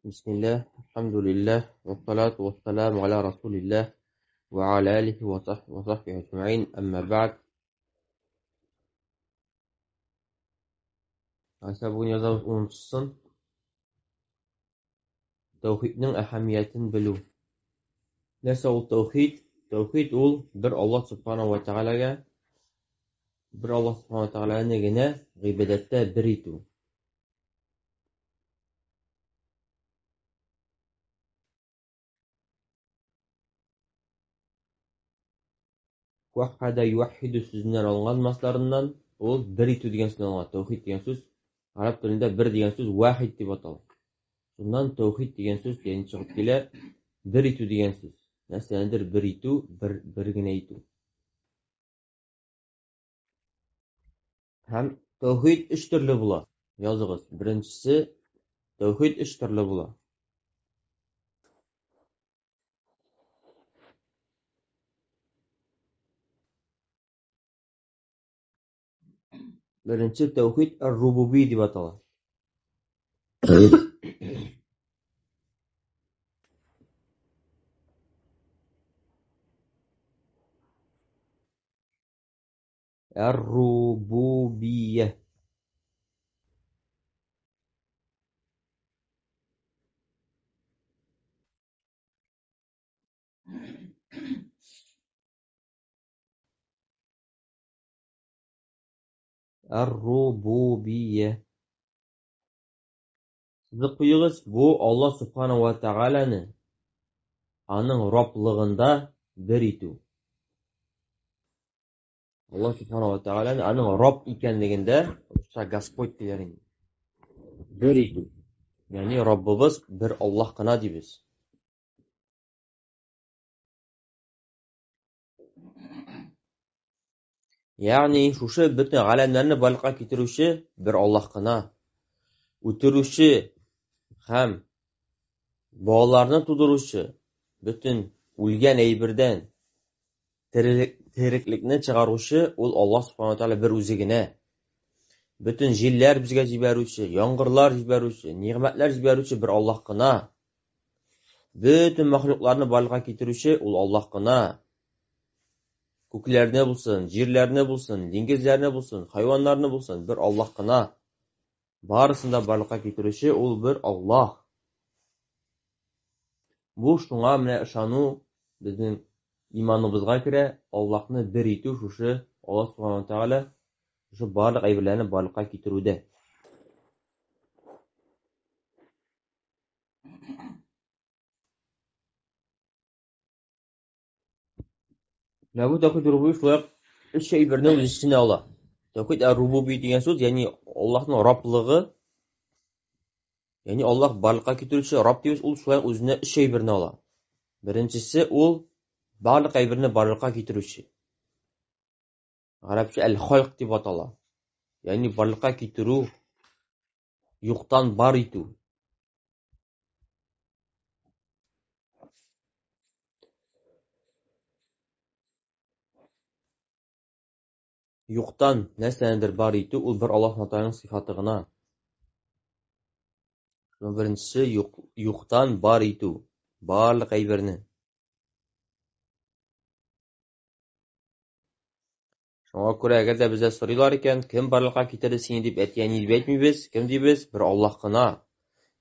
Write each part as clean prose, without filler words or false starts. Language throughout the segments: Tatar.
Бисмилләһ, әлхәмдүлилләһ, вассалату вассаламу аля расулилләһ ва аля алихи ва сахбихи әҗмәин, әмма бәгъд. Алайса бүген язабыз унынчысын. Тәүхиднең әһәмиятен белү. Нәрсә ул тәүхид? Тәүхид ул бер Аллаһ субхана ва тәгаләгә, бер Аллаһ субхана ва тәгаләне генә гыйбадәттә бер итү. Ваххада юаххиду сүзеннән алынган масларыннан ул бер итү дигән сүздән алынган. Тәүхид дигән сүз гарәп телендә бер дигән сүз вахид дип атала. Шуннан тәүхид дигән сүз ягъни чыгып килә, бер итү дигән сүз. Нәрсәнедер бер итү, бер бер генә итү. Һәм тәүхид өч төрле була. Языгыз. Беренчесе тәүхид өч төрле була. Беренче тәүхид ар-рубуби дип атала. Ар-рубубия. Ар-рубубия. Сызык куегыз, бу Аллаһ субхана ва тәгаләне аның Рабблыгында бер итү. Аллаһ субхана ва тәгаләне аның Рабб икәнлегендә, русча Господь диләр инде. Бер итү. Ягъни Раббыбыз бер Аллаһ кына дибез. Ягъни шушы бөтен галәмнәрне барлыкка китерүче бер Аллаһ кына. Үтерүче һәм балаларны тудыручы, бөтен үлгән әйбердән тереклекне чыгаручы ул Аллаһ субхана ва тәгалә бер үзе генә. Бөтен җилләр безгә җибәрүче, яңгырлар җибәрүче, нигъмәтләр җибәрүче бер Аллаһ кына. Бөтен махлукларны барлыкка китерүче ул Аллаһ кына. Күкләрне булсын, җирләрне булсын, диңгезләрне булсын, хайваннарны булсын, бер Аллаһ кына. Барысын да барлыкка китерүче ул бер Аллаһ. Бу шуңа менә ышану безнең иманыбызга керә, Аллаһны бер итү шушы Аллаһ субхана ва тәгалә шушы барлык әйберләрне барлыкка китерүдә. Менә бу тәүхид рубуби шулай ук өч әйберне үз эченә ала. Тәүхид ар-рубуби дигән сүз, ягъни Аллаһның Рабблыгы, ягъни Аллаһ барлыкка китерүче Рабб дибез, ул шулай ук үзенә өч әйберне ала. Беренчесе ул барлык әйберне барлыкка китерүче. Гарәпчә әл-халк дип атала. Ягъни барлыкка китерү, юктан бар итү. Юктан нәрсәнедер бар итү ул бер Аллаһ Тәгаләнең сыйфаты гына. Шуның беренчесе юктан бар итү, барлык әйберне. Шуңа күрә, әгәр дә бездә сорыйлар икән, кем барлыкка китерде сине дип әти-әни дип әйтмибез, кем дибез? Бер Аллаһ кына.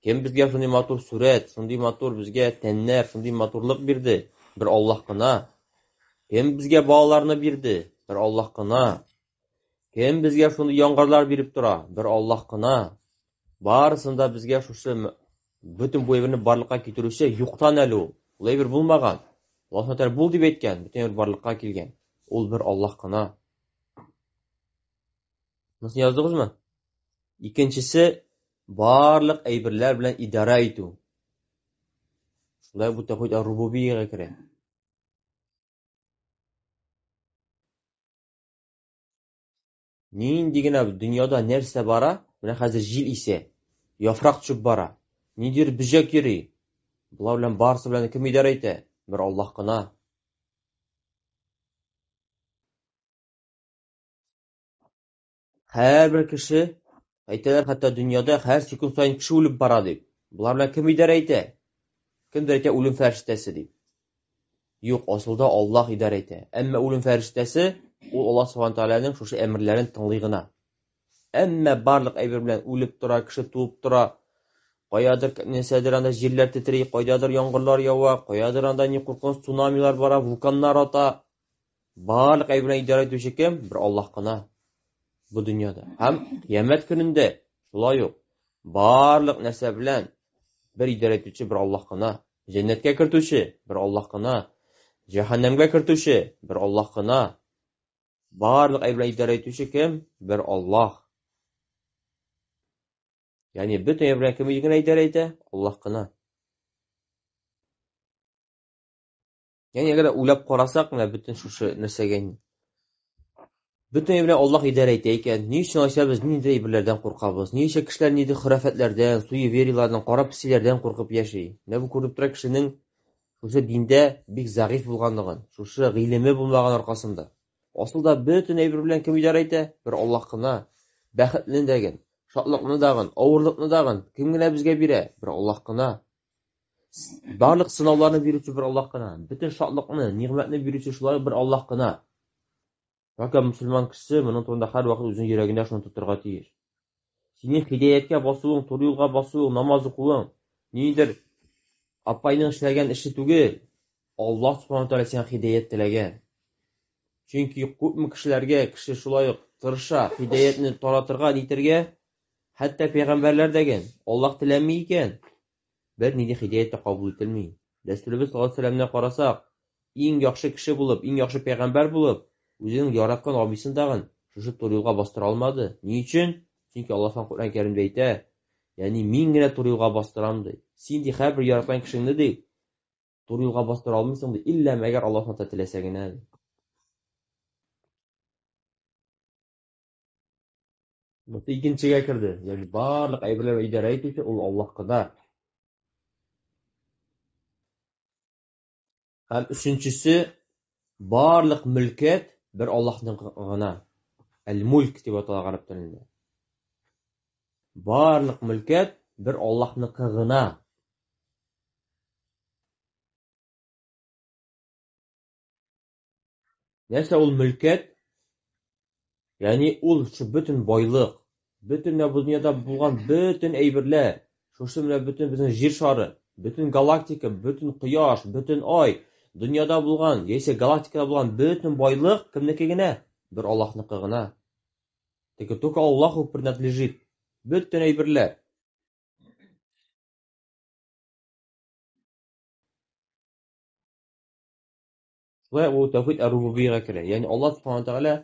Кем безгә шундый матур сурәт, шундый матур безгә тәннәр, шундый матурлык бирде? Бер Аллаһ кына. Кем безгә балаларны бирде? Бер Аллаһ кына. Кем безгә шундый яңгырлар биреп тора? Бер Аллаһ кына. Барысын да безгә шушы бөтен бу әйберне барлыкка китерүче юктан әле ул. Ул әйбер булмаган. Аллаһ Тәгалә бул дип әйткән, бөтен әйбер барлыкка килгән. Ул бер Аллаһ кына. Монысын яздыгызмы? Икенчесе барлык әйберләр белән идарә итү. Шулай бу тәүхид ар-рубубиягә керә. Нинди генә дөньяда нәрсә бара, менә хәзер җил исә, яфрак төшеп бара, ниндидер бөҗәк йөри. Болар белән барысы белән кем идарә итә? Бер Аллаһ кына. Һәрбер кеше, әйтәләр, хәтта дөньяда һәр секунд саен кеше үлеп бара дип. Болар белән кем идарә итә? Кемдер әйтә үлем фәрештәсе дип. Юк, асылда Аллаһ идарә итә. Әмма үлем фәрештәсе ул Аллаһ субхана тәгаләнең шушы әмерләрен тыңлый гына. Әмма барлык әйбер белән үлеп тора, кеше туып тора. Каядыр нәрсәдер анда җирләр тетри, кайдадыр яңгырлар ява, каядыр анда ни куркыныч цунамилар бара, вулканнар ата. Барлык әйбер белән идарә итүче кем? Бер Аллаһ кына. Бу дөньяда. Һәм кыямәт көнендә шулай ук барлык нәрсә белән бер идарә итүче бер Аллаһ кына. Җәннәткә кертүче бер Аллаһ кына. Җәһәннәмгә кертүче бер Аллаһ кына. Барлык әйбер белән идарә итүче кем? Бер Аллаһ. Ягъни бөтен әйбер белән кем генә идарә итә? Аллаһ кына. Ягъни әгәр уйлап карасак, менә бөтен шушы нәрсәгә инде. Бөтен әйбер белән Аллаһ идарә итә икән, ни өчен алайса без нинди әйберләрдән куркабыз? Ни өчен кешеләр нинди хөрәфәтләрдән, суевериеләрдән, кара песиләрдән куркып яши? Менә бу күренеп тора кешенең шушы диндә бик зәгыйфь булганлыгын, шушы гыйлеме булмаган аркасында. Асылда бөтен әйбер белән кем идарә итә? Бер Аллаһ кына. Бәхетне дәген, шатлыкны дагын, авырлыкны дагын кем генә безгә бирә? Бер Аллаһ кына. Барлык сынауларны бирүче бер Аллаһ кына. Бөтен шатлыкны, нигъмәтне бирүче шулай бер Аллаһ кына. Фәкать мөселман кешесе моның турында һәрвакыт үзенең йөрәгендә шуны тотырга тиеш. Синең һидаяткә басуың, туры юлга басуың, намаз укуың ниндидер апайның эшләгән эше түгел. Аллаһ субхана тәгалә сиңа һидаят теләгән. Чөнки күпме кешеләргә кеше шулай ук тырыша һидаятны таратырга, нитергә, хәтта пәйгамбәрләр дәген Аллаһ теләми икән, бер нинди һидаят тә кабул ителми. Рәсүлебез саллаллаһу алейһи вәсәлләмнән карасак, иң яхшы кеше булып, иң яхшы пәйгамбәр булып, үзенең яраткан абыйсын тагын шушы туры юлга бастыра алмады. Ни өчен? Чөнки Аллаһ Коръән Кәримдә әйтә, ягъни мин генә туры юлга бастырам ди. Син ди һәрбер яраткан кешеңне ди туры юлга бастыра алмыйсың ди, иллә мәгәр Аллаһ Тәгалә теләсә генә ди. Бу икенчегә керде. Ягъни барлык әйберләр идарә итүче ул Аллаһ кына. Һәм өченчесе барлык мөлкәт бер Аллаһның гына. Әл-мульк дип атала гарәп телендә. Барлык мөлкәт бер Аллаһныкы гына. Нәрсә ул мөлкәт? Ягъни ул шу бөтен байлык, бөтен менә бу дөньяда булган бөтен әйберләр, шушы менә бөтен безнең җир шары, бөтен галактика, бөтен кояш, бөтен ай, дөньяда булган яисә галактикада булган бөтен байлык кемнеке генә? Бер Аллаһныкы гына. Только только Аллаһу принадлежит. Бөтен әйберләр. Шулай ул тәүхид әр-рубубиягә керә. Ягъни Аллаһ субхана тәгалә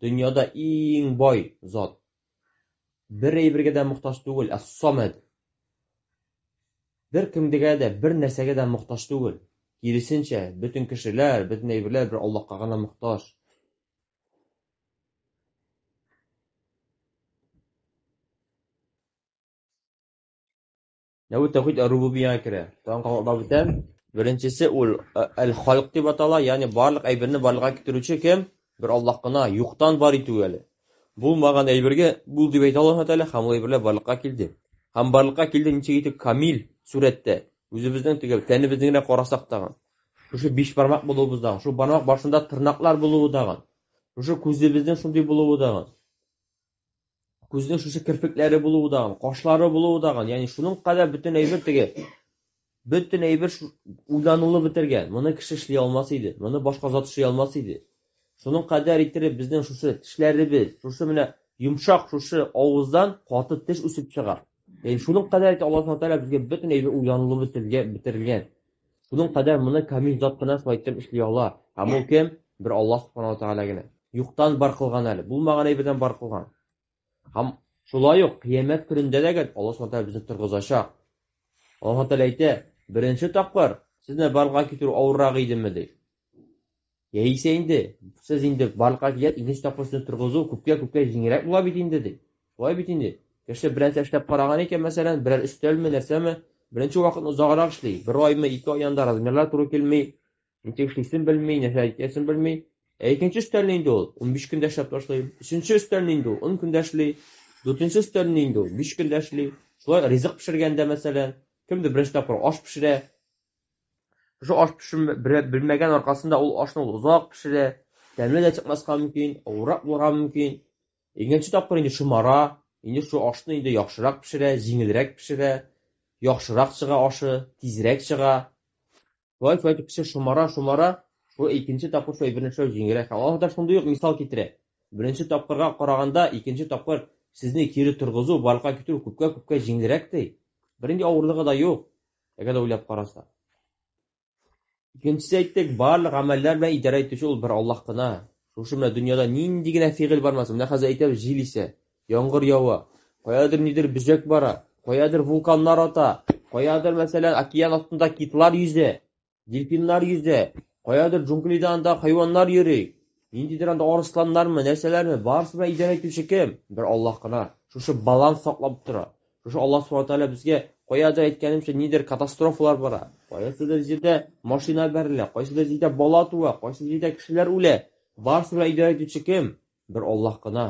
дөньяда иң бай зат. Бер әйбергә дә мохтаҗ түгел, ас-самад. Бер кемгә дә, бер нәрсәгә дә мохтаҗ түгел. Киресенчә, бөтен кешеләр, бөтен әйберләр бер Аллаһка гына мохтаҗ. Менә бу тәүхид әр-рубубиягә керә. Тагын кабатлап үтәм. Беренчесе ул әл-халк дип атала, ягъни барлык әйберне барлыкка китерүче кем? Бер Аллаһ кына, юктан бар итү әле. Булмаган әйбергә бул дип әйтә Аллаһ Тәгалә, һәм ул әйберләр барлыкка килде. Һәм барлыкка килде ничек итеп камил сурәттә. Үзебезнең теге тәнебезне генә карасак тагын. Шушы биш бармак булуыбыз тагын, шул бармак башында тырнаклар булуы тагын. Шушы күзебезнең шундый булуы тагын. Күзнең шушы керфекләре булуы дагын, кашлары булуы дагын, ягъни шуның кадәр бөтен әйбер теге бөтен әйбер уйланылып бетергән. Моны кеше эшли алмас иде, моны башка зат эшли алмас иде. Шуның кадәр иттереп безнең шушы тешләребез, шушы менә йомшак шушы авыздан каты теш үсеп чыга. Ягъни шуның кадәр итеп Аллаһ Тәгалә безгә бөтен әйбер уйланылып бетергән, бетерелгән. Шуның кадәр моны камил зат кына шулай итеп эшли ала. Һәм ул кем? Бер Аллаһ Субхану Тәгалә генә. Юктан бар кылган әле, булмаган әйбердән бар кылган. Һәм шулай ук кыямәт көнендә дә Аллаһ Субхану Тәгалә безне торгызачак. Аллаһ Тәгалә әйтә, беренче тапкыр сезне барлыкка китерү авыррак идеме ди. Яисә инде сез инде барлыкка килгәч, икенче тапкыр сезне торгызу күпкә-күпкә җиңелрәк була бит инде ди. Шулай бит инде. Кеше берәрсе эшләп караган икән, мәсәлән, берәр өстәлме, нәрсәме, беренче вакытны озаграк эшли. Бер аймы, ике ай янда размерлар туры килми, ничек эшлисен белми, нәрсә әйтәсен белми. Ә икенче өстәлне инде ул 15 көндә эшләп ташлый. Өченче өстәлне инде ул 10 көндә эшли. Дүртенче өстәлне инде ул 5 көндә эшли. Шулай ризык пешергәндә, мәсәлән, Кемдер беренче тапкыр аш пешерә. Шушы аш пешерә белмәгән аркасында ул ашны ул озак пешерә, тәмле дә чыкмаска мөмкин, авыррак булырга мөмкин. Икенче тапкыр инде шомара, инде шул ашны инде яхшырак пешерә, җиңелрәк пешерә, яхшырак чыга ашы, тизрәк чыга. Шулай шулай итеп кеше шомара, шомара, шул икенче тапкыр шул әйберне эшләү җиңелрәк. Һәм Аллаһ Тәгалә шундый ук мисал китерә. Беренче тапкырга караганда икенче тапкыр сезне кире торгызу, барлыкка китерү күпкә-күпкә җиңелрәк ди. Бернинди авырлыгы да юк, әгәр дә уйлап караса. Икенчесе әйттек, барлык гамәлләр белән идарә итүче ул бер Аллаһ кына. Шушы менә дөньяда нинди генә фигыль бармасын, менә хәзер әйтәбез, җил исә, яңгыр ява, каядыр нидер бөҗәк бара, каядыр вулканнар ата, каядыр, мәсәлән, океан астында китлар йөзә, дельфиннар йөзә, каядыр джунглида анда хайваннар йөри, ниндидер анда арысланнармы, нәрсәләрме, барысы белән идарә итүче кем? Бер Аллаһ кына. Шушы баланс саклап тора. Шушы Аллаһ Субхану Тәгалә безгә каядыр әйткәнемчә нидер катастрофалар бара. Кайсыдыр җирдә машина бәрелә, кайсыдыр җирдә бала туа, кайсыдыр җирдә кешеләр үлә. Барысы белән идарә итүче кем? Бер Аллаһ кына.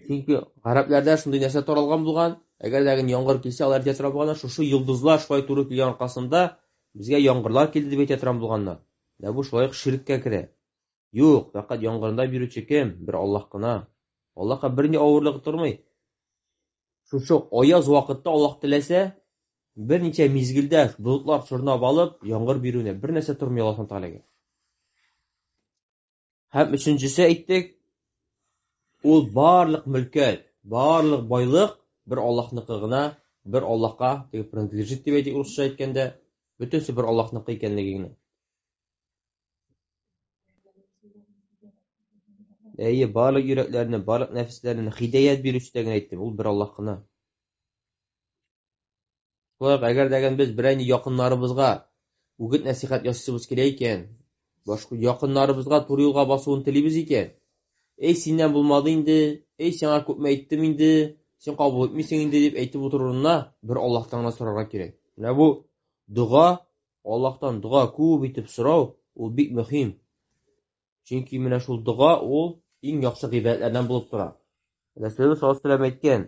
Чөнки гарәпләрдә шундый нәрсә таралган булган, әгәр дә яңгыр килсә, алар әйтә торган булганнар, шушы йолдызлар шулай туры килгән аркасында безгә яңгырлар килде дип әйтә торган булганнар. Менә бу шулай ук ширккә керә. Юк, фәкать яңгырында бирүче кем? Бер Аллаһ кына. Аллаһка берни авырлыгы тормый. Шушы аяз вакытта Аллаһ теләсә, берничә мизгелдә болытлар чорнап алып, яңгыр бирүенә бер нәрсә тормый Аллаһ Тәгаләгә. Һәм өченчесе әйттек, ул барлык мөлкәт, барлык байлык бер Аллаһныкы гына, бер Аллаһка теге принадлежит дип әйтик русча әйткәндә, бөтенесе бер Аллаһныкы икәнлеге генә. Әйе, барлык йөрәкләрне, барлык нәфесләрне хидаят бирүче дә генә әйттем, ул бер Аллаһ кына. Шулай ук, әгәр дә без берәр якыннарыбызга үгет нәсихәт ясыйсыбыз килә икән, башка якыннарыбызга туры юлга басуын телибез икән, эй, синнән булмады инде, эй, сиңа күпме әйттем инде, син кабул итмисең инде дип әйтеп утыру урынына бер Аллаһтан гына сорарга кирәк. Менә бу дога, Аллаһтан дога күп итеп сорау, ул бик мөһим. Чөнки менә шул дога ул иң яхшы гыйбадәтләрдән булып тора. Рәсүлебез саллаллаһу алейһи ва сәлләм әйткән,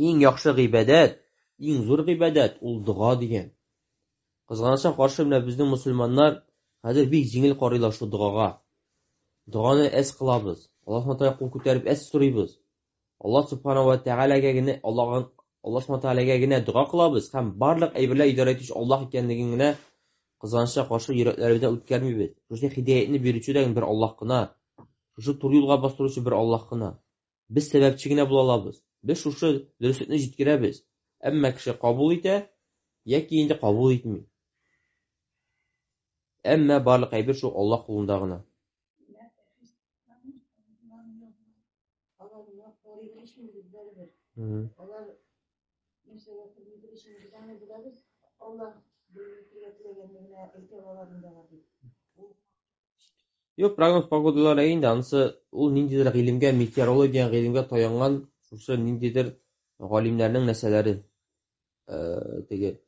иң яхшы гыйбадәт, иң зур гыйбадәт ул дога дигән. Кызганычка каршы, менә безнең мусульманнар хәзер бик җиңел карыйлар шул догага. Доганы әз кылабыз. Аллаһ Субхану тәгалә кул күтәреп әз сорыйбыз. Аллаһ Субхану ва Тәгаләгә генә Аллаһ Аллаһ Субхану Тәгаләгә генә дога кылабыз һәм барлык әйберләр идарә итүче Аллаһ икәнлеген генә кызганычка каршы йөрәкләребездән үткәрмибез. Шушы һидәятне бирүче дә бер Аллаһ кына. Шушы туры юлга бастыручы бер Аллаһ кына. Без сәбәпче генә була алабыз. Без шушы дөреслекне җиткерәбез. Әмма кеше кабул итә яки инде кабул итми. Әмма барлык әйбер шул Аллаһ кулында гына. Алар нәрсәгә күрмидер өчен без аны беләбез. Аллаһ белмәтергә теләгәнне генә әйтә алалар инде алар дип. Юк, прогноз погодалары инде анысы ул ниндидер гыйлемгә, метеорология гыйлемгә таянган шушы ниндидер галимнәрнең нәрсәләре. Теге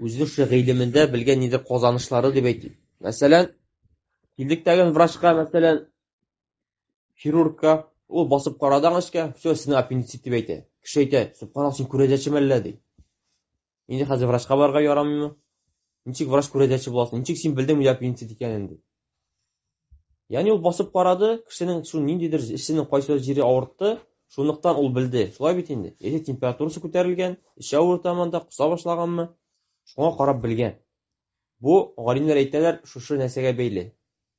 үзенең шушы гыйлемендә белгән ниндидер казанышлары дип әйтик. Мәсәлән, килдек тәген врачка, мәсәлән, хирургка, ул басып карады аңа эчкә, все, сезнең аппендицит дип әйтә. Кеше әйтә, субханаллах, син күрәзәчеме әллә ди. Инде хәзер врачка барырга ярамыймы? Ничек врач күрәзәче буласың? Ничек син белдең миндә аппендицит икәнен ди. Ягъни ул басып карады, кешенең шул ниндидер эченең кайсы җире авыртты, шунлыктан ул белде. Шулай бит инде. Яисә температурасы күтәрелгән, эче авыртамы анда, коса башлаганмы? Шуңа карап белгән. Бу галимнәр әйтәләр, шушы нәрсәгә бәйле.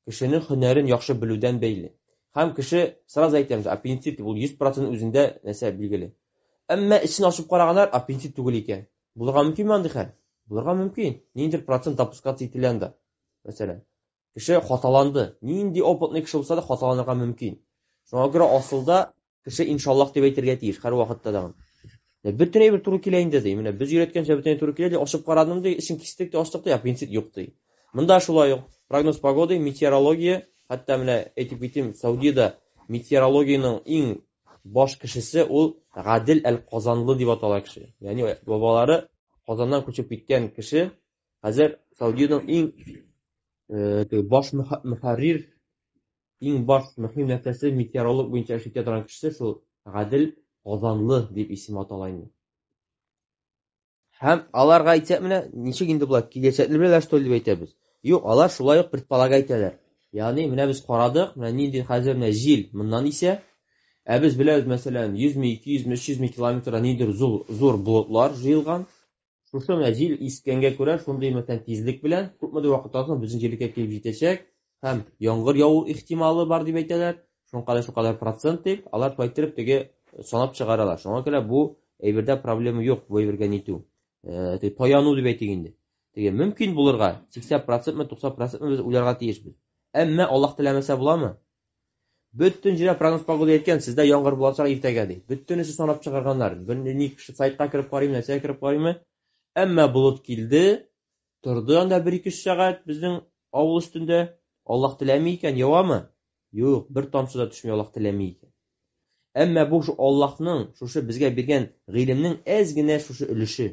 Кешенең һөнәрен яхшы белүдән бәйле. Һәм кеше сразу әйтәм, аппендицит ул 100% үзендә нәрсә билгеле. Әмма эчен ачып караганнар, аппендицит түгел икән. Булырга мөмкинме андый хәл? Булырга мөмкин. Ниндидер процент допускаться ителә анда. Мәсәлән, кеше хаталанды. Нинди опытный кеше булса да хаталанырга мөмкин. Шуңа күрә асылда кеше иншаллаһ дип әйтергә тиеш һәр вакытта да. Бөтен әйбер туры килә инде ди. Менә без өйрәткәнчә бөтен туры килә ди. Ачып карадым ди, эчен кистек ди, ачтык ди, аппендицит юк ди. Монда шулай ук прогноз погоды, метеорология, хәтта менә әйтеп китим, Саудиядә метеорологиянең иң баш кешесе ул Гадел әл-Казанлы дип атала кеше. Ягъни бабалары Казаннан күчеп киткән кеше, хәзер Саудиянең иң баш мөхәррир, иң баш мөһим нәрсәсе метеоролог буенча эш итә торган кешесе шул Гадел Казанлы дип исем атала инде. Һәм аларга әйтсәк, менә ничек инде болар киләчәкне беләләр, что ли, дип әйтәбез. Юк, алар шулай ук предполагать итәләр. Ягъни менә без карадык, менә нинди хәзер менә җил моннан исә, ә без беләбез, мәсәлән, 100 ме, 200 ме, 300 ме километрда ниндидер зур, зур болытлар җыелган. Шушы менә җил искәнгә күрә, шундый мәсәлән тизлек белән күпмедер вакыттан соң безнең җирлеккә килеп җитәчәк һәм яңгыр яву ихтималы бар дип әйтәләр. Шуңа шулкадәр процент дип, алар шулай иттереп теге санап чыгаралар. Шуңа күрә бу әйбердә проблема юк, бу әйбергә нитү. Теге таяну дип әйтик инде. Теге мөмкин булырга 80% мы, 90% мы без уйларга тиешбез. Әмма Аллаһ теләмәсә буламы? Бөтен җирдә прогноз погоды әйткән, сездә яңгыр булачак иртәгә ди. Бөтенесе санап чыгарганнар. Бер ни кеше сайтка кереп карыйм, нәрсәгә кереп карыйм. Әмма болыт килде, торды анда 1-2 сәгать безнең авыл өстендә. Аллаһ теләми икән, явамы? Юк, бер тамчы да төшми Аллаһ теләми икән. Әмма бу шу Аллаһның шушы безгә биргән гыйлемнең әз генә шушы өлеше.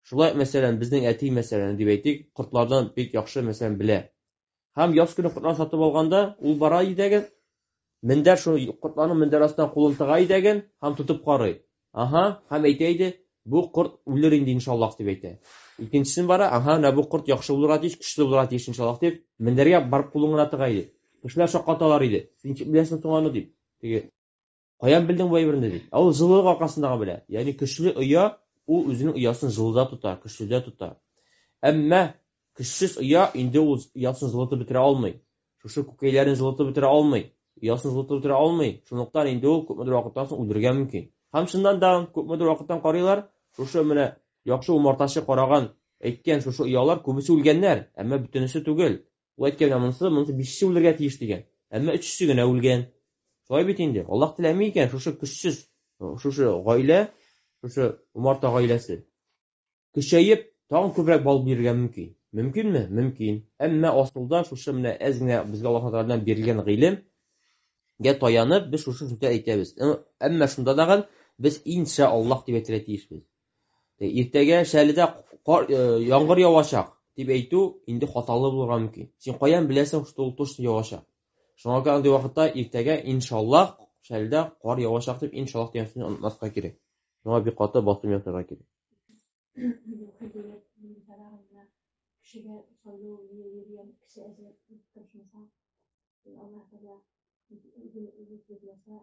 Шулай, мәсәлән, безнең әти, мәсәлән, дип әйтик, кортлардан бик яхшы, мәсәлән, белә. Һәм яз көне кортлар сатып алганда, ул бара идәген, мендәр шул кортларның мендәр астына кулын тыга идәген һәм тотып карый. Аһа, һәм әйтә иде, бу корт үлер инде иншаллаһ дип әйтә. Икенчесен бара, аһа, менә бу корт яхшы булырга тиеш, көчле булырга тиеш иншаллаһ дип, мендәргә барып кулын гына тыга иде. Кешеләр шаккаталар иде. Син ничек беләсең соң аны дип. Теге каян белдең бу әйберне дип. Ә ул җылылык аркасында гына белә. Ягъни көчле оя ул үзенең оясын җылыда тота, көчледә тота. Әмма көчсез оя инде ул оясын җылытып бетерә алмый. Шушы күкәйләрен җылытып бетерә алмый. Оясын җылытып бетерә алмый. Шунлыктан инде ул күпмедер вакыттан соң үлергә мөмкин. Һәм чыннан да күпмедер вакыттан карыйлар, шушы менә яхшы умартачы караган, әйткән шушы оялар күбесе үлгәннәр, әмма бөтенесе түгел. Ул әйткән, менә монысы, монысы бишесе үлергә тиеш дигән. Әмма өчесе генә үлгән. Шулай бит инде. Аллаһ теләми икән, шушы көчсез, шушы гаилә, шушы умарта гаиләсе көчәеп, тагын күбрәк бал бирергә мөмкин. Мөмкинме? Мөмкин. Әмма асылда шушы менә әз генә безгә Аллаһ Тәгаләдән бирелгән гыйлемгә таянып, без шушы сүзне әйтәбез. Әмма шунда дагын без инша Аллаһ дип әйтергә тиешбез. Иртәгә Шәледә кар, яңгыр явачак дип әйтү инде хаталы булырга мөмкин. Син каян беләсең, что ул точно явачак? Шуңа күрә андый вакытта иртәгә иншаллаһ Шәледә кар явачак дип иншаллаһ дигән сүзне онытмаска кирәк. Шуңа бик каты басым ясарга кирәк. Кешегә сайлау йөргән кеше әзер тырышмаса, Аллаһ Тәгалә үзен үзе күзләсә,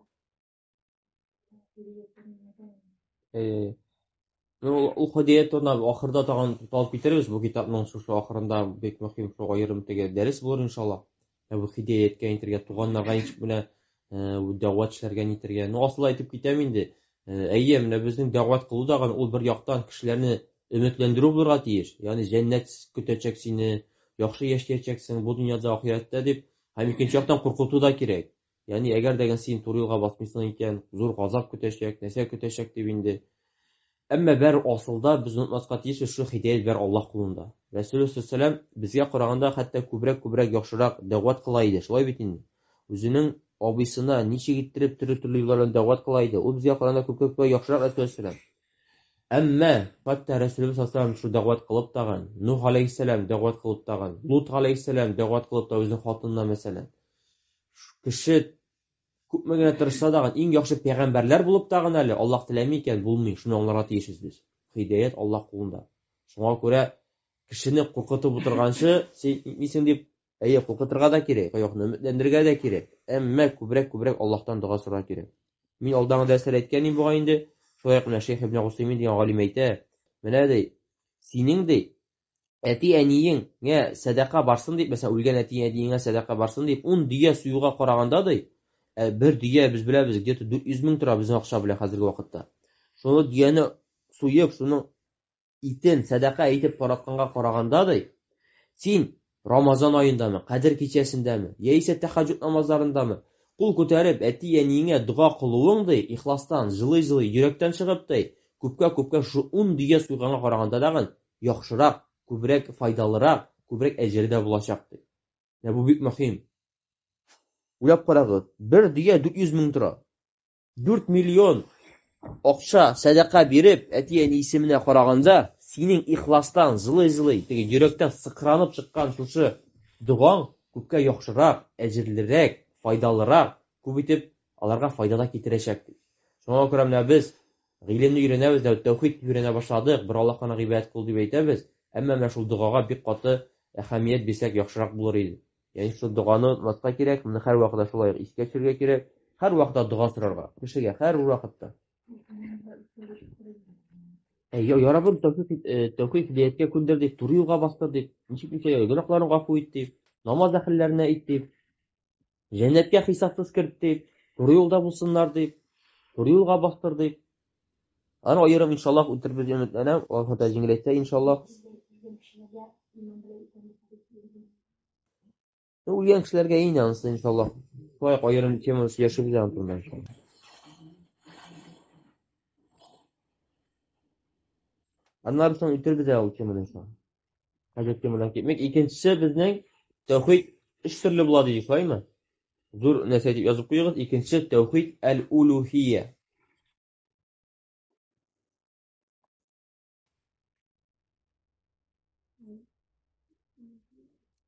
Ул һидәят турында ахырда тагын тукталып китербез. Бу китапның шушы ахырында бик мөһим шул аерым теге дәрес булыр иншаллаһ. Бу һидәяткә нитергә, туганнарга ничек менә дәгъват эшләргә нитергә. Ну, асылда әйтеп китәм инде. Әйе, менә безнең дәгъват кылу дагын ул бер яктан кешеләрне өметләндерү булырга тиеш. Ягъни җәннәт көтәчәк сине, яхшы яшәячәксең бу дөньяда, ахирәттә дип, һәм икенче яктан куркыту да кирәк. Ягъни әгәр дә син туры юлга басмыйсың икән, зур газап көтәчәк, нәрсә көтәчәк дип инде. Әмма бәр асылда без онытмаска тиешбез, шул һидәят бәр Аллаһ кулында. Рәсүле саллаллаһу безгә караганда хәтта күбрәк яхшырак дәгъват кыла иде. Шулай бит инде. Үзенең абыйсына ничек иттереп төрле-төрле юллар белән дәгъват кыла иде. Ул безгә караганда күпкә яхшырак Рәсүле саллаллаһу. Әмма хәтта Рәсүлебез саллаллаһу шул дәгъват кылып тагын, Нух алейһиссәлам дәгъват кылып тагын, Лут алейһиссәлам дәгъват кылып та үзенең хатынына мәсәлән. Кеше күпме генә тырышса да, иң яхшы пәйгамбәрләр булып тагын әле Аллаһ теләми икән, булмый. Шуны аңларга тиешбез без. Һидәят Аллаһ кулында. Шуңа күрә кешене куркытып утырганчы, син нисең дип, әйе, куркытырга да кирәк, юкны өметләндерергә дә кирәк. Әмма күбрәк Аллаһтан дога сорарга кирәк. Мин алдагы дәресләрдә әйткән идем бугай инде, шулай ук менә Шейх ибн Гусеймин дигән галим әйтә, менә ди, синең ди, әти-әниеңә сәдака барсын дип, мәсәлән, үлгән әти-әниеңә сәдака барсын дип, 10 дөя суюга караганда ди, бер дөя без беләбез, где-то 400 мең тора безнең акча белән хәзерге вакытта. Шуны дөяне суеп, шуның итен сәдака итеп таратканга караганда ди, син Рамазан аендамы, Кадер кичәсендәме, яисә тәһәҗҗүд намазларындамы, кул күтәреп әти-әниеңә дога кылуың ди, ихластан, җылый-җылый, йөрәктән чыгып ди, күпкә-күпкә шу 10 дөя суйганга караганда дагын яхшырак, күбрәк файдалырак, күбрәк әҗере дә булачак ди. Менә бу бик мөһим. Уйлап карагыз, бер дөя 400 мең тора. 4 миллион акча сәдака биреп, әти-әни исеменә караганда, синең ихластан, җылый-җылый, теге йөрәктән сыкранып чыккан шушы догаң күпкә яхшырак, әҗерлерәк, файдалырак, күп итеп аларга файда да китерәчәк ди. Шуңа күрә менә без гыйлемне өйрәнәбез дә, тәүхид өйрәнә башладык, бер Аллаһка гына гыйбадәт кыл дип әйтәбез, әмма менә шул догага бик каты әһәмият бирсәк яхшырак булыр иде. Ягъни шул доганы онытмаска кирәк, моны һәрвакытта шулай ук искә төшерергә кирәк, һәрвакытта дога сорарга кешегә һәрвакытта. Әй, я Раббым, тәүфик, тәүфик һидаяткә күндер дип, туры юлга бастыр дип, ничек итсә, гөнаһларын гафу ит дип, намаз әһелләренә ит дип, җәннәткә хисапсыз керт дип, туры юлда булсыннар дип, туры юлга бастыр дип. Аны аерым иншаллаһ үтербез дип өметләнәм. Аллаһ Тәгалә җиңеләйтсә иншаллаһ. Үлгән кешеләргә инде анысы иншаллаһ. Шулай ук аерым тема сөйләшербез аның турында иншаллаһ. Аннары соң үтербез әле ул теманы иншаллаһ. Хәзер темадан китмик. Икенчесе безнең тәүхид өч төрле була дидек, шулаймы? Зур нәрсә дип язып куегыз. Икенчесе тәүхид әл-улухия.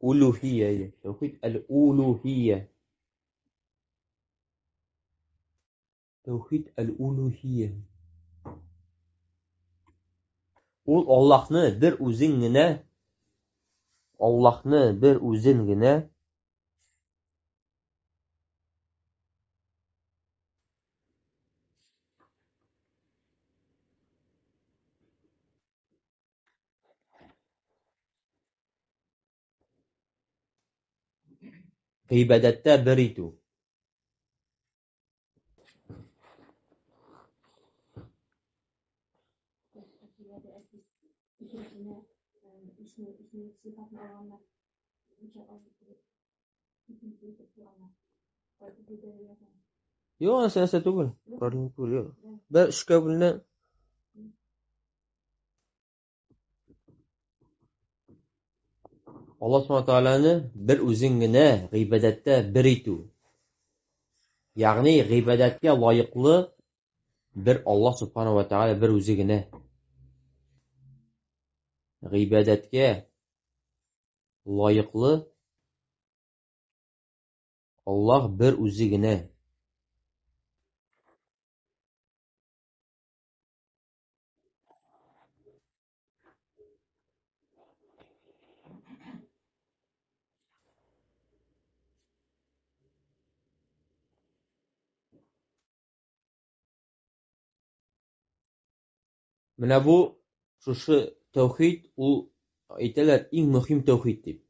Улухия, тәүхид әл-улухия. Тәүхид әл-улухия. Ул Аллаһны бер үзен генә, Аллаһны бер үзен генә гыйбадәттә бер итү. Юк, анысы нәрсә түгел. Проблема түгел, юк. Бер өчкә бүленә. Аллаһ Субхану Тааляны бер үзен генә гыйбадәттә бер итү. Ягъни гыйбадәткә лаеклы бер Аллаһ Субхану ва Тааля бер үзе генә. Гыйбадәткә лаеклы Аллаһ бер үзе генә. Менә бу шушы тәүхид ул әйтәләр иң мөһим тәүхид дип.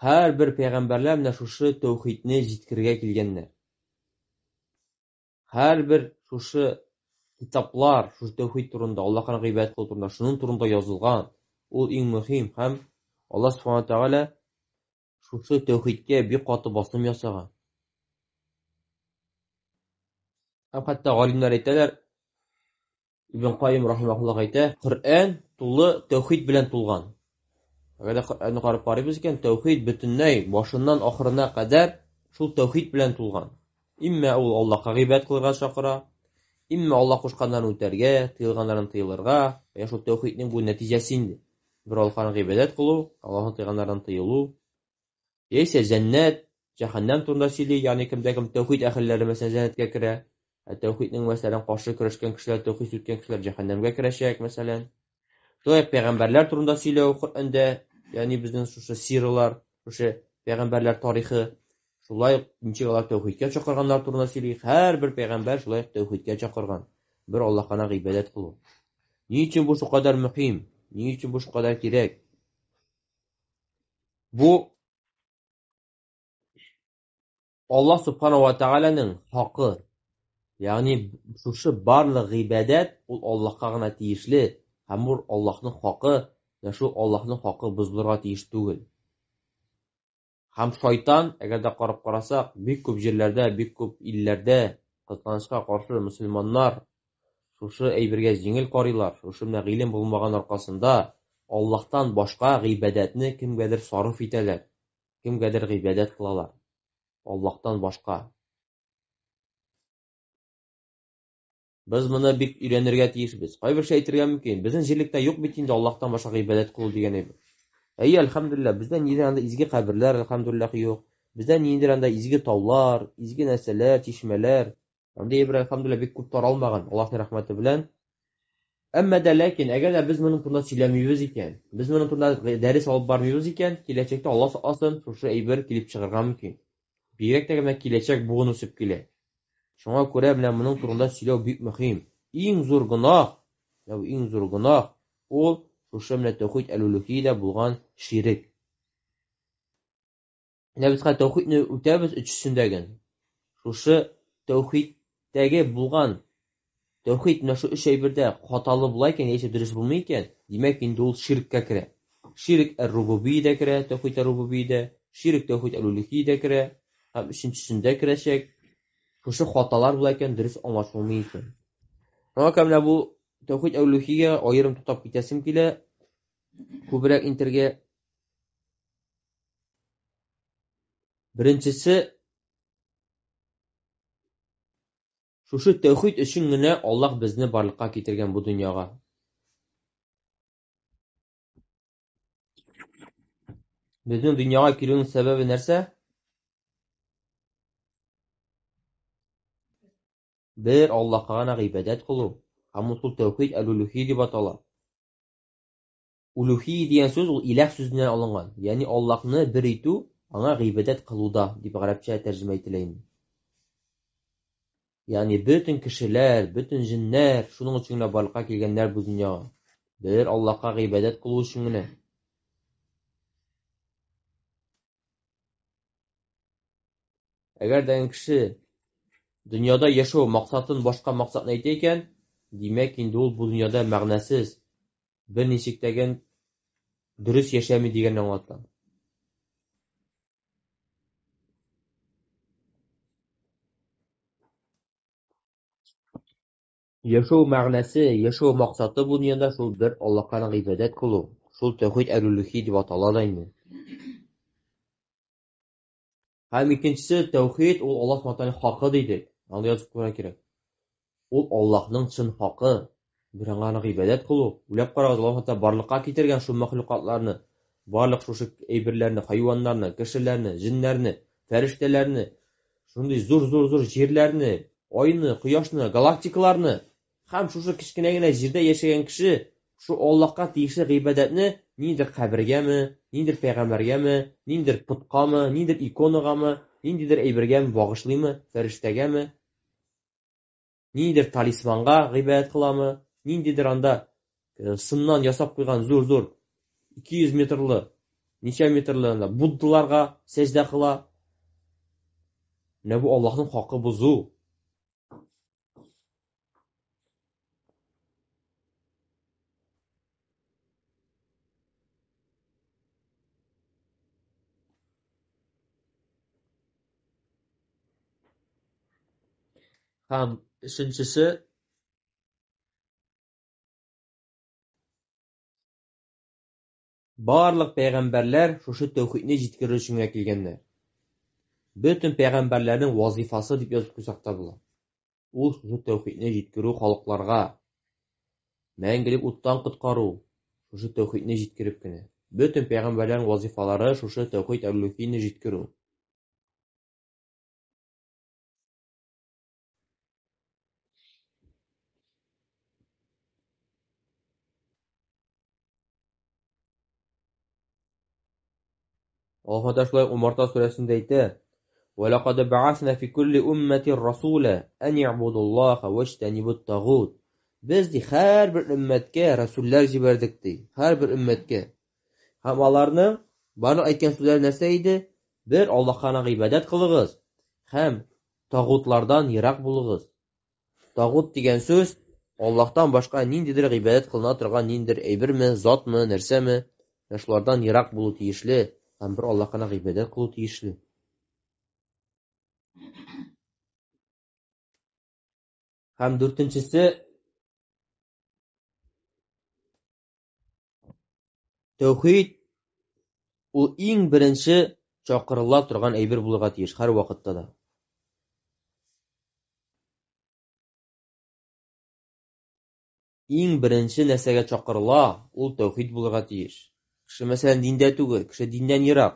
Һәрбер пәйгамбәрләр менә шушы тәүхидне җиткерергә килгәннәр. Һәрбер шушы китаплар, шушы тәүхид турында, Аллаһка гыйбадәт кылу турында, шуның турында язылган. Ул иң мөһим һәм Аллаһ субхана тәгалә шушы тәүхидкә бик каты басым ясаган. Һәм хәтта галимнәр әйтәләр, Ибн Кайим рахимахуллах әйтә, Коръән тулы тәүхид белән тулган. Әгәр дә Коръәнне карап карыйбыз икән, тәүхид бөтенләй башыннан ахырына кадәр шул тәүхид белән тулган. Иммә ул Аллаһка гыйбадәт кылырга чакыра, иммә Аллаһ кушканнарын үтәргә, тыелганнарын тыелырга, я шул тәүхиднең бу нәтиҗәсе инде. Бер Аллаһка гыйбадәт кылу, Аллаһның тыйганнардан тыелу. Яисә җәннәт, җәһәннәм турында сөйли, ягъни кемдә кем тәүхид әһелләре мәсәлән җәннәткә керә, ә тәүхиднең мәсәлән каршы көрәшкән кешеләр, тәүхид сүткән кешеләр җәһәннәмгә керәчәк мәсәлән. Шулай ук пәйгамбәрләр турында сөйләү Коръәндә, ягъни безнең шушы сиралар, шушы пәйгамбәрләр тарихы, шулай ук ничек алар тәүхидкә чакырганнар турында сөйли. Һәрбер пәйгамбәр шулай ук тәүхидкә чакырган. Бер Аллаһка гына гыйбадәт кылу. Ни өчен бу шулкадәр мөһим? Ни өчен бу шулкадәр кирәк? Бу Аллаһ субхана ва тааляның хакы. Ягъни шушы барлык гыйбадәт ул Аллаһка гына тиешле һәм ул Аллаһның хакы, менә шул Аллаһның хакы бозылырга тиеш түгел. Һәм шайтан, әгәр дә карап карасак, бик күп җирләрдә, бик күп илләрдә, кызганычка каршы, мөселманнар шушы әйбергә җиңел карыйлар, шушы менә гыйлем булмаган аркасында Аллаһтан башка гыйбадәтне кемгәдер сарыф итәләр, кемгәдер гыйбадәт кылалар. Аллаһтан башка. Без моны бик өйрәнергә тиешбез. Кайбер кеше әйтергә мөмкин, безнең җирлектә юк бит инде Аллаһтан башка гыйбадәт кылу дигән әйбер. Әйе, әлхәмдүлилләһ, бездә ниндидер анда изге каберләр, әлхәмдүлилләһ, юк. Бездә ниндидер анда изге таулар, изге нәрсәләр, чишмәләр. Андый әйбер, әлхәмдүлилләһ, бик күп таралмаган, Аллаһның рәхмәте белән. Әмма дә ләкин, әгәр дә без моның турында сөйләмибез икән, без моның турында дәрес алып бармыйбыз икән, киләчәктә Аллаһ сакласын, шушы әйбер килеп чыгарга мөмкин. Бигрәк тә менә киләчәк буын үсеп килә. Шуңа күрә менә моның турында сөйләү бик мөһим. Иң зур гөнаһ, менә бу иң зур гөнаһ, ул шушы менә тәүхид әл-улухиядә булган ширек. Менә без хәзер тәүхидне үтәбез өчесендәген. Шушы тәүхидтәге булган тәүхид менә шу өч әйбердә хаталы була икән, яисә дөрес булмый икән, димәк инде ул ширккә керә. Ширк әр-рубубиядә керә, тәүхид әр-рубубиядә, ширк тәүхид әл-улухиядә керә, һәм өченчесендә керәчәк. Шушы хаталар була икән, дөрес аңлашылмый икән. Шуңа күрә менә бу тәүхид әл-улухиягә аерым туктап китәсем килә, күбрәк интергә. Беренчесе, шушы тәүхид өчен генә Аллаһ безне барлыкка китергән бу дөньяга. Безнең дөньяга килүнең сәбәбе нәрсә? Бер Аллаһка гына гыйбадәт кылу. Һәм ул шул тәүхид әл-улухи дип атала. Улухи дигән сүз ул иләһ сүзеннән алынган. Ягъни Аллаһны бер итү, аңа гыйбадәт кылуда дип гарәпчә тәрҗемә ителә инде. Ягъни бөтен кешеләр, бөтен җеннәр шуның өчен генә барлыкка килгәннәр бу дөньяга. Бер Аллаһка гыйбадәт кылу өчен генә. Әгәр дә кеше дөньяда яшәү максатын башка максатны әйтә икән, димәк инде ул бу дөньяда мәгънәсез, берничек тәген дөрес яшәми дигәнне аңлата. Яшәү мәгънәсе, яшәү максаты бу дөньяда шул бер Аллаһка гына гыйбадәт кылу, шул тәүхид әл-улухи дип атала да инде. Һәм икенчесе тәүхид ул Аллаһ Субхану хакы дидек. Аны язып куярга кирәк. Ул Аллаһның чын хакы. Бер аңа гына гыйбадәт кылу. Уйлап карагыз, Аллаһ Тәгалә барлыкка китергән шул мәхлукатларны, барлык шушы әйберләрне, хайваннарны, кешеләрне, җеннәрне, фәрештәләрне, шундый зур-зур-зур җирләрне, айны, кояшны, галактикаларны һәм шушы кечкенә генә җирдә яшәгән кеше шу Аллаһка тиешле гыйбадәтне ниндидер кабергәме, ниндидер пәйгамбәргәме, ниндидер поткамы, ниндидер иконагамы, ниндидер әйбергәме багышлыймы, фәрештәгәме, ниндидер талисманга гыйбадәт кыламы, ниндидер анда сыннан ясап куйган зур-зур 200 метрлы, ничә метрлы анда Буддаларга сәҗдә кыла. Менә бу Аллаһның хакы бозу. Һәм өченчесе барлык пәйгамбәрләр шушы тәүхидне җиткерер өчен генә килгәннәр. Бөтен пәйгамбәрләрнең вазифасы дип язып куйсак та була. Ул шушы тәүхидне җиткерү халыкларга, мәңгелек уттан коткару, шушы тәүхидне җиткереп кенә. Бөтен пәйгамбәрләрнең вазифалары шушы тәүхид әл-улухияне җиткерү. Аллаһ Тәгалә шулай Умарта сүрәсендә әйтә: "Ва лакад бa'асна фи кулли умматин расула ан i'будуллаха ваҗтанибут тагут". Без ди һәрбер өммәткә расуллар җибәрдек ди, һәрбер өммәткә. Һәм аларның барлык әйткән сүзләре нәрсә иде? Бер Аллаһка гына гыйбадәт кылыгыз һәм тагутлардан ерак булыгыз. Тагут дигән сүз Аллаһтан башка ниндидер гыйбадәт кылына торган ниндидер әйберме, затмы, нәрсәме, менә шулардан ерак булу тиешле һәм бер Аллаһка гына гыйбадәт кылу тиешле. Һәм дүртенчесе тәүхид ул иң беренче чакырыла торган әйбер булырга тиеш һәр вакытта да. Иң беренче нәрсәгә чакырыла, ул тәүхид булырга тиеш. Кеше, мәсәлән, диндә түгел, кеше диннән ерак.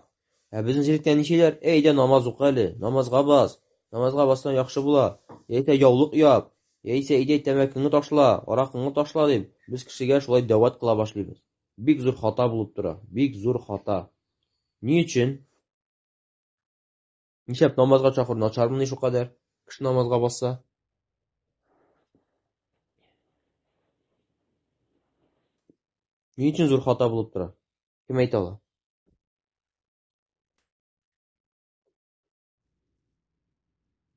Ә безнең җирлектә ничәләр? Әйдә намаз укы әле, намазга бас. Намазга бассаң яхшы була. Яисә яулык яп, яисә әйдә тәмәкеңне ташла, аракыңны ташла дип, без кешегә шулай дәгъват кыла башлыйбыз. Бик зур хата булып тора, бик зур хата. Ни өчен? Нишләп намазга чакыру начармыни шулкадәр? Кеше намазга басса? Ни өчен зур хата булып тора? Кем әйтә ала?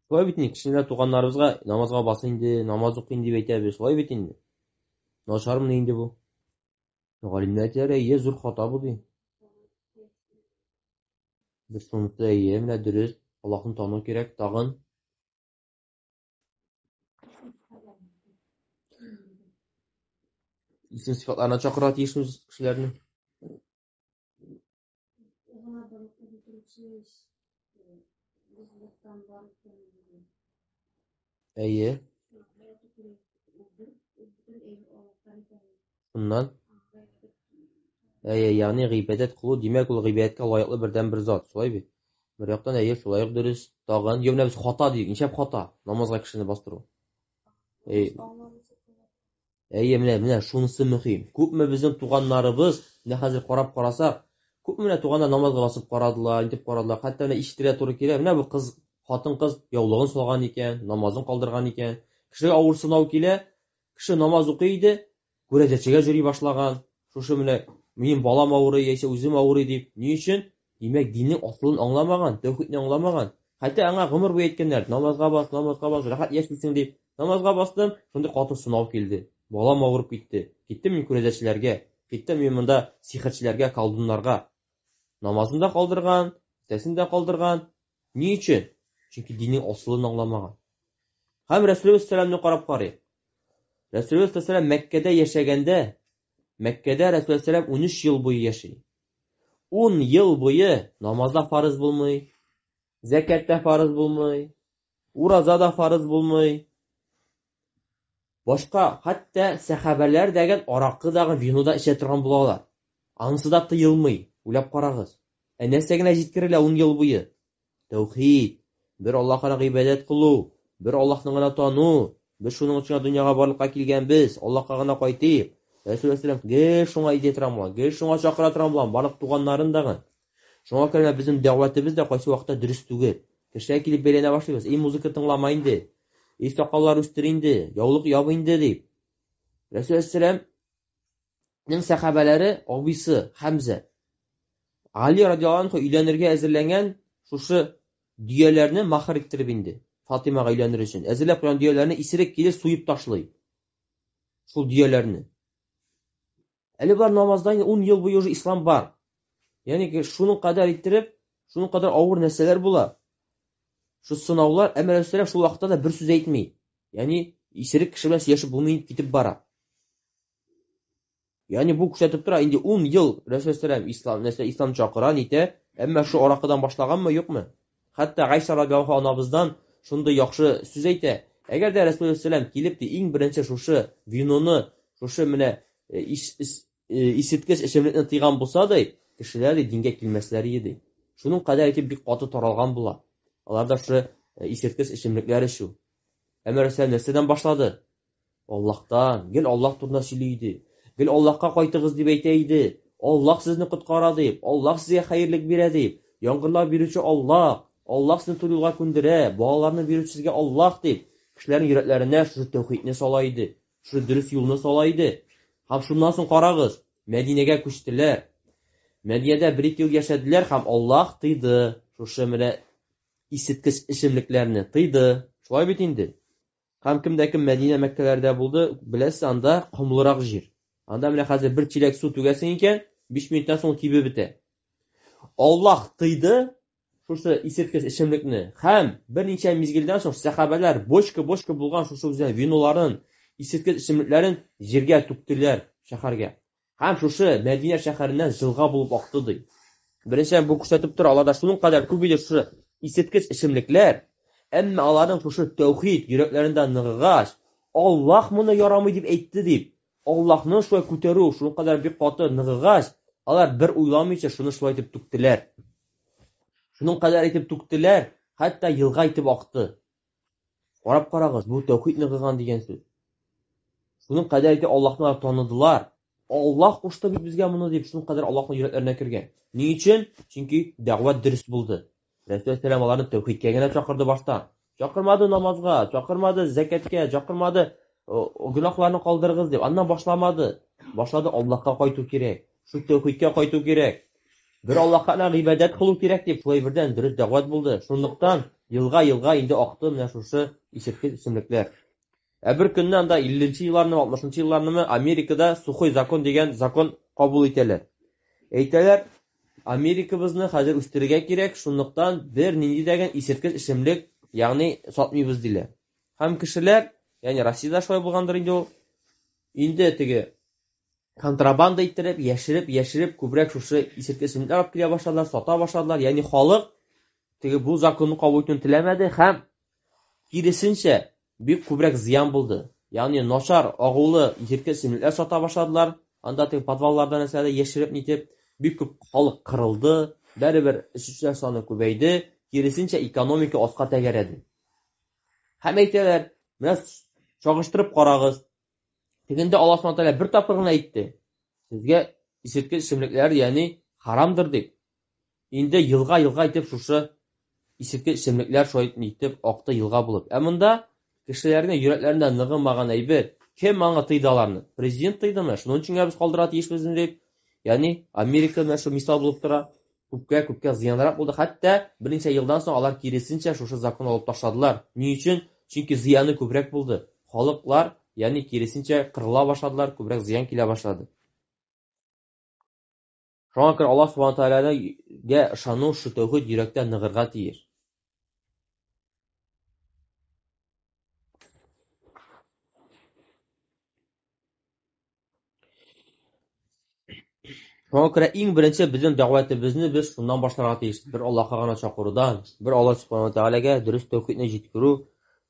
Шулай бит инде, кечкенә туганнарыбызга намазга бас инде, намаз укы инде дип әйтәбез. Шулай бит инде. Начармыни инде бу? Галимнәр әйтәләр, әйе, зур хата бу ди. Бер шунысы, әйе, менә дөрес, Аллаһны тану кирәк, тагын. Исем сыйфатларына чакырырга тиешбез кешеләрне. Әйе. Шуннан? Әйе, ягъни гыйбадәт кылу, димәк, ул гыйбадәткә лаеклы бердәнбер зат, шулай бит? Бер яктан әйе, шулай ук дөрес. Тагын, юк, менә без хата дидек. Нишләп хата? Намазга кешене бастыру. Әйе. Әйе, менә, менә шунысы мөһим. Күпме безнең туганнарыбыз, менә хәзер карап карасак, күпме менә туганнар намазга басып карадылар, нитеп карадылар, хәтта менә ишетергә туры килә, менә бу кыз, хатын-кыз яулыгын салган икән, намазын калдырган икән. Кешегә авыр сынау килә, кеше намаз укый иде, күрәзәчегә йөри башлаган. Шушы менә минем балам авырый яисә үзем авырый дип. Ни өчен? Димәк, диннең асылын аңламаган, тәүхидне аңламаган. Хәтта аңа гомер буе әйткәннәр, намазга бас, намазга бас, рәхәт яшисең дип. Намазга бастым, шундый каты сынау килде. Балам авырып китте. Киттем мин күрәзәчеләргә, киттем мин монда сихерчеләргә, колдуннарга. Намазын да калдырган, иртәсен дә калдырган. Ни өчен? Чөнки диннең асылын аңламаган. Һәм Рәсүлебез сәламне карап карыйк. Рәсүлебез сәлам Мәккәдә яшәгәндә, Мәккәдә Рәсүлебез сәлам 13 ел буе яши. 10 ел буе намаз да фарыз булмый, зәкят тә фарыз булмый, ураза да фарыз булмый. Башка, хәтта сәхабәләр дәген аракы дагы вино да эчә торган булалар. Анысы да тыелмый, уйлап карагыз. Ә нәрсә генә җиткерелә 10 ел буе? Тәүхид, бер Аллаһка гыйбадәт кылу, бер Аллаһны гына тану, без шуның өчен дөньяга барлыкка килгәнбез, Аллаһка гына кайтыйк. Рәсүл саллаллаһу гел шуңа идея торган булган, гел шуңа чакыра торган булган, барлык туганнарын дагы. Шуңа күрә безнең дәгъватыбыз да кайсы вакытта дөрес түгел. Кешеләр килеп бәйләнә башлыйбыз. Эй, музыка тыңлама инде. Эй, сакаллар үстер инде, яулык яб инде дип. Рәсүл саллаллаһу сәхабәләре абыйсы Хәмзә Али радиаллаһу анһу өйләнергә әзерләнгән шушы дөяләрне махр иттереп инде Фатимага өйләнер өчен. Әзерләп куйган дөяләрне исерек килеш суеп ташлый. Шул дөяләрне. Әле болар намаздан 10 ел буе уже ислам бар. Ягъни шуның кадәр иттереп, шуның кадәр авыр нәрсәләр була. Шу сынаулар, әмма Рәсүл шул вакытта да бер сүз әйтми. Ягъни исерек кеше белән сөйләшеп булмый китеп бара. Ягъни бу күрсәтеп тора, инде 10 ел Рәсүл саллаллаһу ислам, нәрсә ислам чакыра, нитә, әмма шу аракыдан башлаганмы, юкмы? Хәтта Гайша радиаллаһу анабыздан шундый яхшы сүз әйтә. Әгәр дә Рәсүл саллаллаһу килеп ди, иң беренче шушы виноны, шушы менә исерткеч эчемлекне тыйган булса ди, кешеләр ди дингә килмәсләр иде ди. Шуның кадәр итеп бик каты таралган була. Алар да шушы исерткеч эчемлекләр эчү. Әмма Рәсүл нәрсәдән башлады? Аллаһтан, гел Аллаһ турында сөйли иде. Гел Аллаһка кайтыгыз дип әйтә иде. Аллаһ сезне коткара дип, Аллаһ сезгә хәерлек бирә дип, яңгырлар бирүче Аллаһ, Аллаһ сезне туры юлга күндерә, балаларны бирүче сезгә Аллаһ дип, кешеләрнең йөрәкләренә шушы тәүхидне сала иде, шушы дөрес юлны сала иде. Һәм шуннан соң карагыз, Мәдинәгә күчтеләр. Мәдинәдә бер-ике ел яшәделәр һәм Аллаһ тыйды шушы менә исерткеч эчемлекләрне тыйды. Шулай бит инде. Һәм кемдә кем Мәдинә Мәккәләрдә булды, беләсез, анда комлырак җир. Анда менә хәзер бер чиләк су түгәсең икән, 5 минуттан соң кибеп бетә. Аллаһ тыйды шушы исерткеч эчемлекне һәм берничә мизгелдән соң сәхабәләр бочка-бочка булган шушы үзенең виноларын, исерткеч эчемлекләрен җиргә түктеләр шәһәргә. Һәм шушы Мәдинә шәһәреннән җылга булып акты ди. Беренчедән бу күрсәтеп тора, аларда шуның кадәр күп иде шушы исерткеч эчемлекләр, әмма аларның шушы тәүхид йөрәкләрендә ныгыгач, Аллаһ моны ярамый дип әйтте дип, Аллаһны шулай күтәрү шуның кадәр бик каты ныгыгач, алар бер уйламыйча шуны шулай итеп түктеләр. Шуның кадәр итеп түктеләр, Хәтта елга итеп акты. Карап карагыз, бу тәүхид ныгыган дигән сүз. Шуның кадәр итеп Аллаһны алар таныдылар. Аллаһ кушты бит безгә моны дип, шуның кадәр Аллаһның йөрәкләренә кергән. Ни өчен? Чөнки дәгъват дөрес булды. Рәсүл сәлам аларны тәүхидкә генә чакырды башта. Чакырмады намазга, чакырмады зәкәткә, чакырмады гөнаһларны калдырыгыз дип. Аннан башламады. Башлады Аллаһка кайту кирәк. Шу тәүхидкә кайту кирәк. Бер Аллаһка гына гыйбадәт кылу кирәк дип, шулай бердән дөрес дәгъват булды. Шунлыктан елга-елга инде акты менә шушы исерткеч эчемлекләр. Ә бер көнне анда 50 елларны, 60 елларнымы Америкада сухой закон дигән закон кабул итәләр. Әйтәләр, Америкабызны хәзер үстерергә кирәк, шунлыктан бер нинди дә исерткеч эчемлек, ягъни сатмыйбыз диләр. Һәм кешеләр, ягъни Россиядә шулай булгандыр инде ул, инде теге контрабанда иттереп, яшереп, яшереп күбрәк шушы исерткеч эчемлекләр алып килә башладылар, сата башладылар. Ягъни халык теге бу законны кабул итүне теләмәде һәм киресенчә бик күбрәк зыян булды. Ягъни начар, агулы исерткеч эчемлекләр сата башладылар. Анда теге подвалларда нәрсәләр яшереп нитеп, бик күп халык кырылды, бәребер эчүчеләр саны күбәйде, киресенчә экономика аска тәгәрәде. Һәм әйтәләр, менә чагыштырып карагыз. Тегендә Аллаһ субхана тәгалә бер тапкыр гына әйтте. Сезгә исерткеч эчемлекләр, ягъни харамдыр дип. Инде елга-елга итеп шушы исерткеч эчемлекләр шулай итеп акты елга булып. Ә монда кешеләрнең йөрәкләрендә ныгымаган әйбер, кем аңа тыйды аларны? Президент тыйдымы? Шуның өчен генә без калдыра тиешбез дип. Ягъни Америка менә шу мисал булып тора. Күпкә-күпкә зыянрак булды. Хәтта берничә елдан соң алар киресенчә шушы законны алып ташладылар. Ни өчен? Чөнки зыяны күбрәк булды. Халыклар, ягъни киресенчә кырыла башладылар, күбрәк зыян килә башлады. Шуңа күрә Аллаһ субхана тәгаләгә ышану шу тәүхид йөрәктә ныгырга тиеш. Шуңа күрә иң беренче безнең дәгъватыбызны без шуннан башларга тиеш. Бер Аллаһка гына чакырудан, бер Аллаһ субхана тәгаләгә дөрес тәүхидне җиткерү,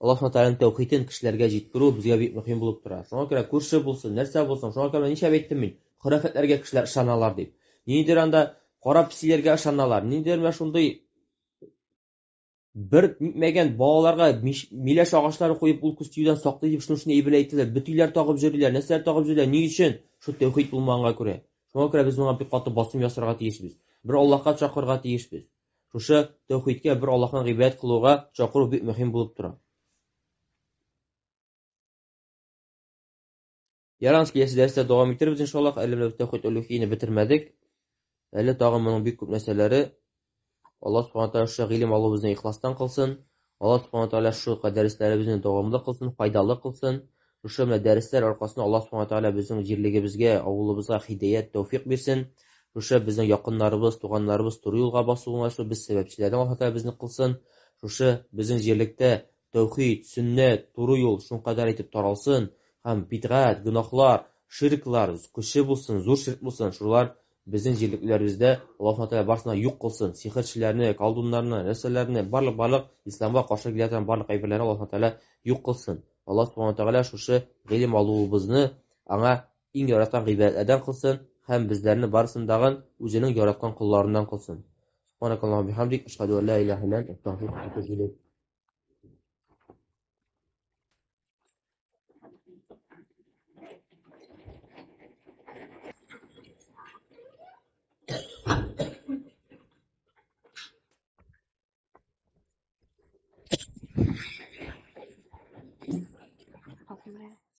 Аллаһ субхана тәгаләнең тәүхиден кешеләргә җиткерү безгә бик мөһим булып тора. Шуңа күрә күрше булсын, нәрсә булсын, шуңа күрә ничә әйттем мин, хөрәфәтләргә кешеләр ышаналар дип. Ниндидер анда кара песиләргә ышаналар, ниндидер менә шундый бер нитмәгән балаларга миләш агачлары куеп ул күз тиюдән саклый дип шуның өчен әйбер әйтәләр, бөтиләр тагып йөриләр, нәрсәләр тагып йөриләр, ни өчен? Шул тәүхид булмаганга күрә. Шуңа күрә без моңа бик каты басым ясарга тиешбез. Бер Аллаһка чакырырга тиешбез. Шушы тәүхидкә, бер Аллаһка гыйбадәт кылуга чакыру бик мөһим булып тора. Яран киләсе дәрестә дәвам итербез иншаллаһ. Әле менә тәүхид улухияне бетермәдек. Әле тагын моның бик күп нәрсәләре. Аллаһ субхана тәгалә шушы гыйлем алуыбызны ихластан кылсын. Аллаһ субхана тәгалә шушы дәресләребезне дәвамлы кылсын, файдалы кылсын. Шушы менә дәресләр аркасында Аллаһ субхана тәгалә безнең җирлегебезгә, авылыбызга һидаят, тәүфик бирсен. Шушы безнең якыннарыбыз, туганнарыбыз туры юлга басуына шул без сәбәпчеләрдән Аллаһ тәгалә безне кылсын. Шушы безнең җирлектә тәүхид, сөннәт, туры юл шуңкадәр итеп таралсын һәм бидгать, гөнаһлар, ширклар кече булсын, зур ширк булсын, шулар безнең җирлекләребездә Аллаһ тәгалә барысына юк кылсын. Сихерчеләрне, колдуннарны, нәрсәләрне, барлык-барлык исламга каршы килә торган барлык әйберләрне Аллаһ тәгалә юк кылсын. Аллаһ субхана тәгалә шушы гыйлем алуыбызны аңа иң яраткан гыйбадәтләрдән кылсын һәм безләрне барысын дагын үзенең яраткан колларыннан кылсын. Субханакаллаху бихамдик, ашһаду ан ла илаһа илля анта, астагфирука ва атубу илейк.